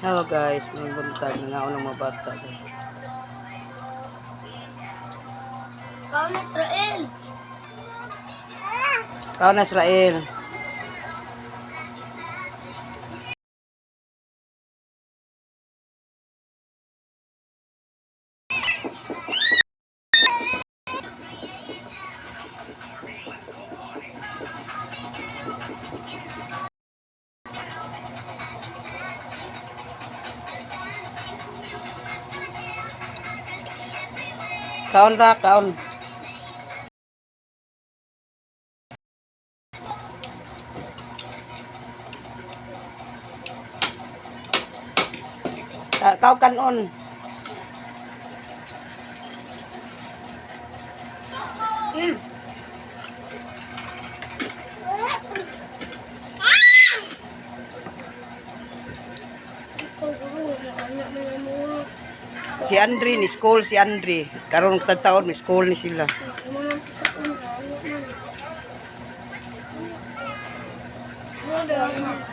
Hello guys, may buntag nangaon ang mga bata, guys. Kaon, Israel. Kaon na, Israel. Kaon ra, kaon. Kao kanon. Ikaw guro, anak na mo. Si Andre ni school si Andre. Karon taon ni school ni sila. Mo nang sa una, anak man. Mo daw.